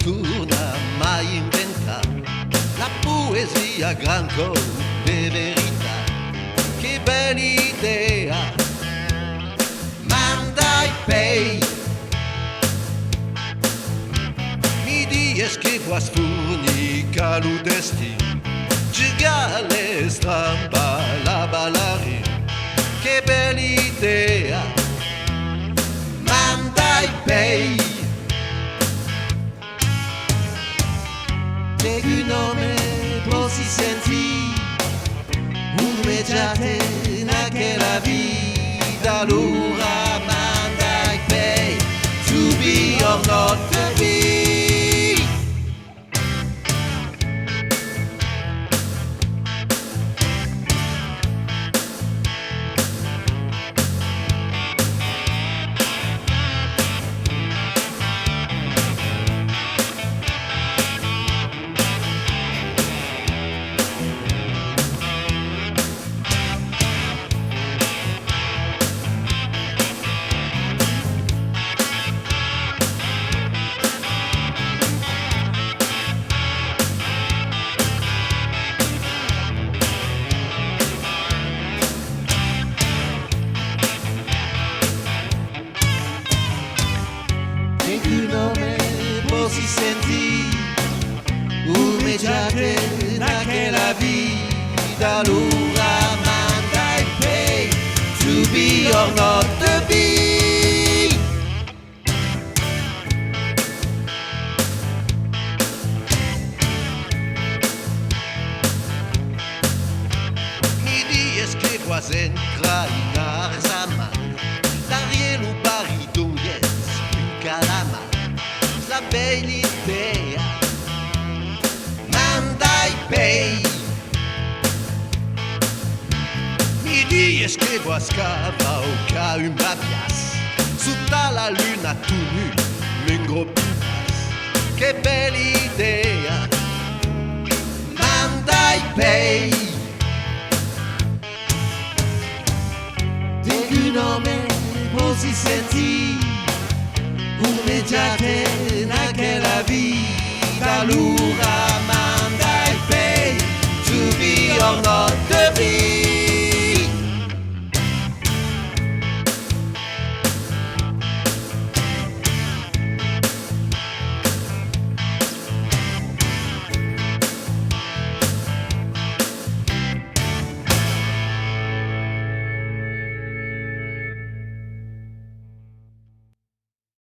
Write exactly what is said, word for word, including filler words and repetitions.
Torna mai inventar la poesia, grand còp de veritat. Que bèla idèa! Mandai pei! Mi dies que vòs fornicar lo destin, jugar l'estramba, la balarin. Que bèla idèa! Mandai pei! Degun òme pòssi sentir ormejat en aquela vida, alora mandai pei, subir òrt nòstre vin. Degun òme pòssi sentir ormejat en aquela vida, alora mandai pei, subir òrt nòstre vin. Mi dies que vòs entrar en arts amar, darrier lo barri dont i es un calamar. La bèla idèa, mandai pei! Mi dies que vòs cavaucar un babiàs, sota la luna, tot nu, un gròp pibàs. Que bèla idèa! Mandai pei! Degun òme pòssi sentir ormejat en aquela vida, alora